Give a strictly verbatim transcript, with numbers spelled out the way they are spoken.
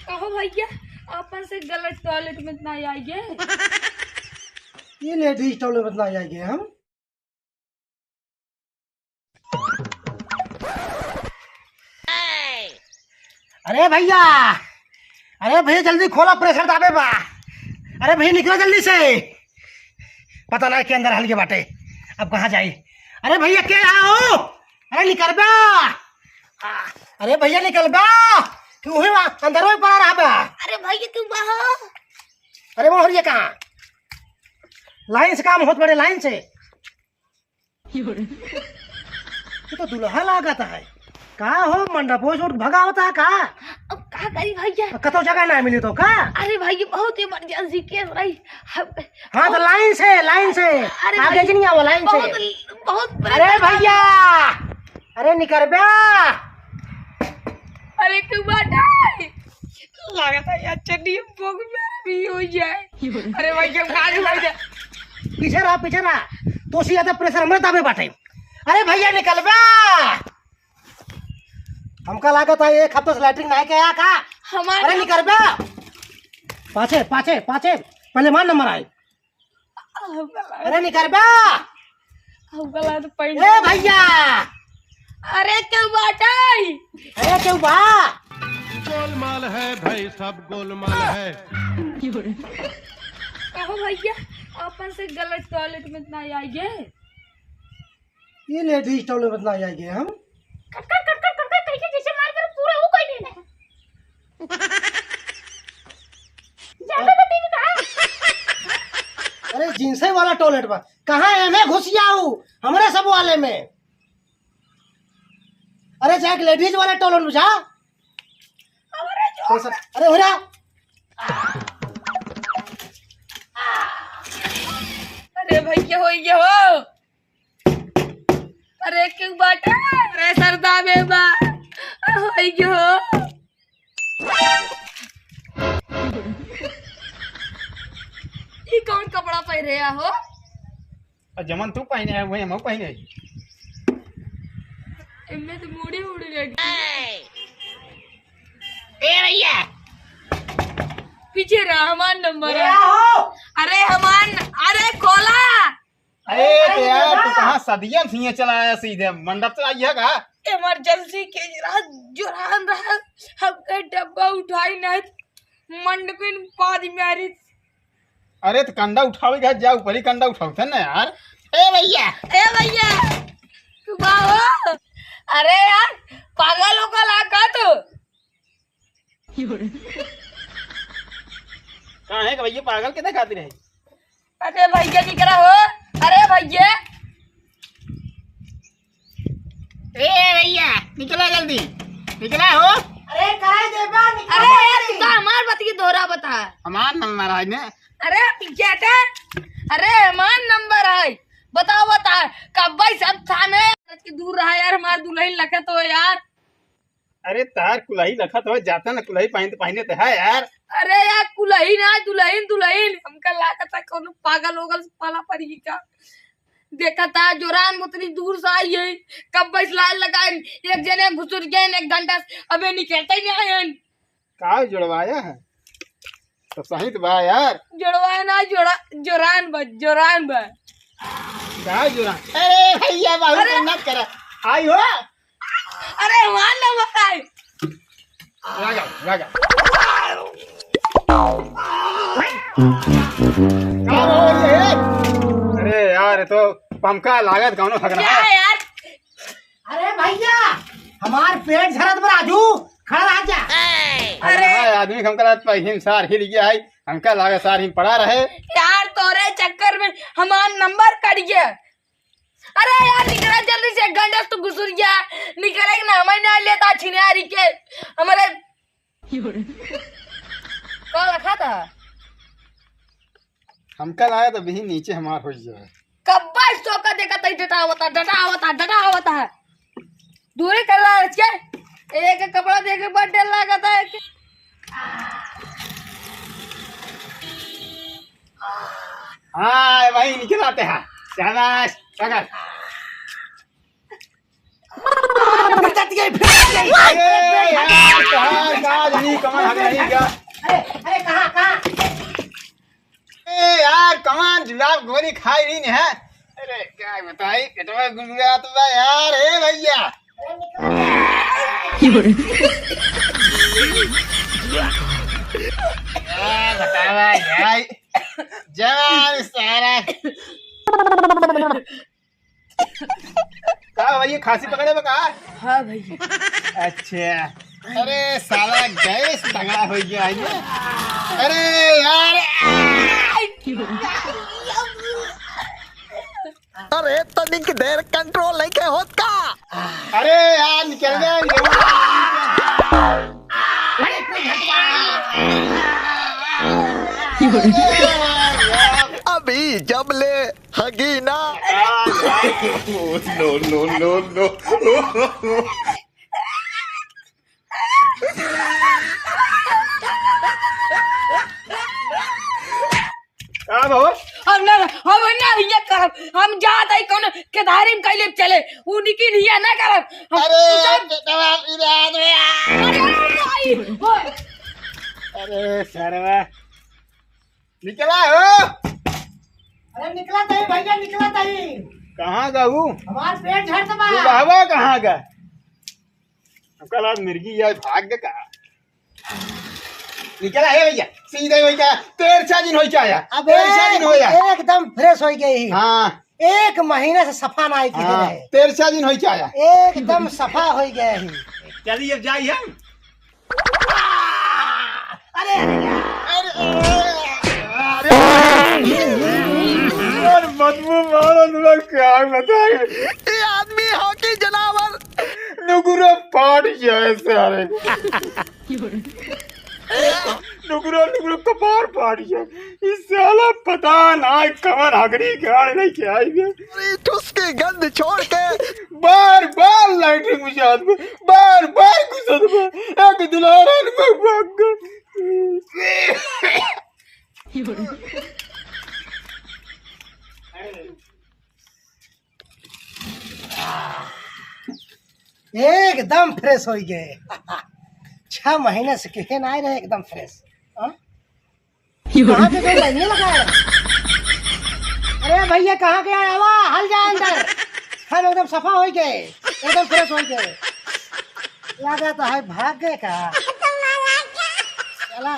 कहो भैया, अपन से गलत टॉयलेट में ना आइए। ये लेडीज टॉयलेट में ना आइए हम। अरे भैया, अरे भैया, जल्दी खोला, प्रेशर दाबे बा। अरे भैया, निकलो जल्दी से। पता ना के अंदर हल के बाटे, अब कहाँ जाई? अरे भैया, के आओ? अरे निकरबा। आ, अरे भैया, निकरबा। क्यों है वहाँ अंदर में पड़ा रहा बा? अरे भैया, क्यों बा हो? अरे वो हरिया कहाँ? लाइन से काम होत बड़े, लाइन से। ये तो दुल्हा लागत है। का हो, मंडप हो छोड़ भगा होता है का? अब का करी भैया? कतो जगह ना मिली तो का? अरे भैया, बहुत इमरजेंसी केस रही। हम हाँ, तो लाइन से, लाइन से। अरे आगे भैया, नहीं आवा, लाइन से। बहुत, बहुत अरे परेशान भैया, अरे निकरबा। अरे क्यों बाटा? लागत है यार, चड्डी बोक में भी हो जाए। अरे भाई, जब गाड़ी लग जाए। पीछे रहा, पीछे रहा। तो सी ज्यादा प्रेशर हमरे दाबे बाटे। अरे भैया, निकलबा। हमका लागत है एक हफ्ते से लैट्रिन नहीं गया का? हमारे अरे निकलबा। पाछे, पाछे, पाछे। पहले मान नंबर आए। अरे निकरबा। हम गला तो पैंट ए भैया। अरे क्यों बाटे? अरे क्यों बा? गोलमाल है भाई, सब गोलमाल है। कहो भैया, अपन से गलत टॉयलेट में ना आइए। ये लेडीज टॉयलेट में ना आइए हम। कट, कट, कट, कट, कट, कट, कह के जैसे मार कर पूरा हो कोई नहीं है। ज्यादा तो नहीं कहा। अरे जिनसे वाला टॉयलेट बा, कहाँ एमे घुसियाऊ? हमरे सब वाले में। अरे जाके लेडीज वाला टॉयलेट में जा। अरे जो तो सर, अरे हो रहा। अरे भाई, क्या हो गया हो? अरे क्यों बाटे? अरे सरदा में बा। अरे हो गया हो। ई कौन कपड़ा पहने हो? और जमन तू पहने है, वही हम पहने है। इनमें तो मुड़ी उड़ी लगी। ए भैया, पीछे रहा, हमार नंबर है। हो? अरे हमार, अरे खोला। अरे तो यार, तू कहाँ सदियन से ये चला आया सीधे मंडप से आई है का? इमरजेंसी के रात जोरान रहा, हम कहीं डब्बा उठाई नहीं, मंडपिन पाद मारी। अरे तो कंडा उठावे का, जा ऊपरी कंडा उठावते ना यार। ए भैया, ए भैया, तू बा हो? अरे यार, पागल होकर आ का तू? कहाँ है कि भैया, पागल के खातिर है? अरे भैया निकला हो, अरे भैया। ए भैया, निकला जल्दी, निकला हो। अरे कराई देबा, निकला अरे यार, जल्दी। तू तो हमार बात की दोहरा बता। हमार नंबर है ने। अरे पीछे हटे। अरे हमार नंबर है, बताओ बता। कब भाई सब थाने की दूर रहा यार, हमार दुल्हन लखत हो यार। अरे तार कुल्ही लखत हो, जाता ना कुल्ही पहनते पहने तो है यार। अरे यार, कुल्ही ना, दुल्हन, दुल्हन। हमका लागत है कौनो पागल ओगल से पाला पड़ी का। देखा था जोरान उतनी दूर से आई है, कब बस लाइन लगाए, एक जने घुसुर गए एक घंटा से, अबे निकलते ही नहीं आए हैं। का जुड़वाया है? तो सही तो बा यार। जुड़वाया ना, जोड़ा, जोरान बा, जोरान बा। का जुड़ा? अरे भैया, बहुत अरे! मेहनत करा। आई हो? अरे, मान ना बताए। राजा, राजा। का हो रही है? अरे यार, ये तो पमका लागत कौनो हगना क्या है। है यार? अरे भैया, हमार पेट झरत बा राजू, खड़ा रह जा। अरे अरे! आदमी, हमका लागत पहिन सार हिल गया है, हमका लागत सार ही पड़ा रहे। यार, तोरे चक्कर में हमार नंबर कट गया। अरे यार, निकला जल्दी से, एक घंटा से तू घुसुर गया, निकले कि ना, मैं ना लेता छिनारी के, हमारे कौन रखा था? हमका लागत अभी नीचे हमार हो जाए। कब्बा सो का देखा तई डटा होता, डटा होता, डटा होता है। दूरी कर रहा है इसके। एक एक कपड़ा देख के बड़ा डर लगा था। हाँ, वही निकल आते हैं। शाबाश, पकड़। अरे यार, कहाँ, कहाँ जानी, कहाँ हग रही क्या? अरे, अरे, कहाँ, कहाँ? ए यार, कहाँ जुलाब गोली खाई रही है? अरे, क्या बताई, पेटवा गुड़गुड़ा तो बा यार, ए भैया। क्या बतावा यार, जवान सारा। का भैया, खांसी पकड़े बा का? हाँ भैया। अच्छा, अरे साला गैस तगड़ा हो गया है ये। अरे यार, अरे तनिक देर कंट्रोल नहीं के होत का? अरे यार, निकल गया, निकल गया। अभी जब ले हगी ना। No, no, no, no। का बाबू? हम ना, हम ना ये करब। हम जात है कौनो केदारी में कैले चले। उ निकी नहीं है, ना करब। हम अरे, सब बेटवा, इधर आ। अरे, भाई, ओए। अरे, सरवा। निकला हो? अरे निकला तही भैया, निकला तही। कहाँ गऊ? हमार पेट झड़ से बा। तू रहवा कहाँ गा? कल आज मिर्गी यार भाग गया का? निकला है भैया, सीधे वही का तेरछा दिन होई के आया। अबे तेरछा दिन होया। एकदम फ्रेश होई गई। हाँ। एक महीना से सफा ना आई हाँ, रहे। तेरछा दिन होई के आया। एकदम सफा होई गए ही। चलिए अब जाई हम। अरे, अरे, अरे, यार, बदबू मारत बा, का बताई? ये आदमी हो कि जनावर? नुगुरो फाट जाए सारे। नुगुरो, नुगुरो कपार फाट जाए। इस साला पता ना कमर हगरी गाड़ लेके आई है। अरे, ठुस के गंध छोड़ के। बार, बार लैट्रिन बुझात बा, बार, बार घुसत बा। एक दुलारन में भाग गए। एकदम फ्रेश हो गए। छह महीने से केहे ना आए रहे, एकदम फ्रेश। हाँ? कहाँ के गए? नहीं लगा है। अरे भैया, कहाँ गया? आवा, हल जा अंदर। हम एकदम सफा हो गए, एकदम फ्रेश हो गए। लगा तो है भाग गए का? चला।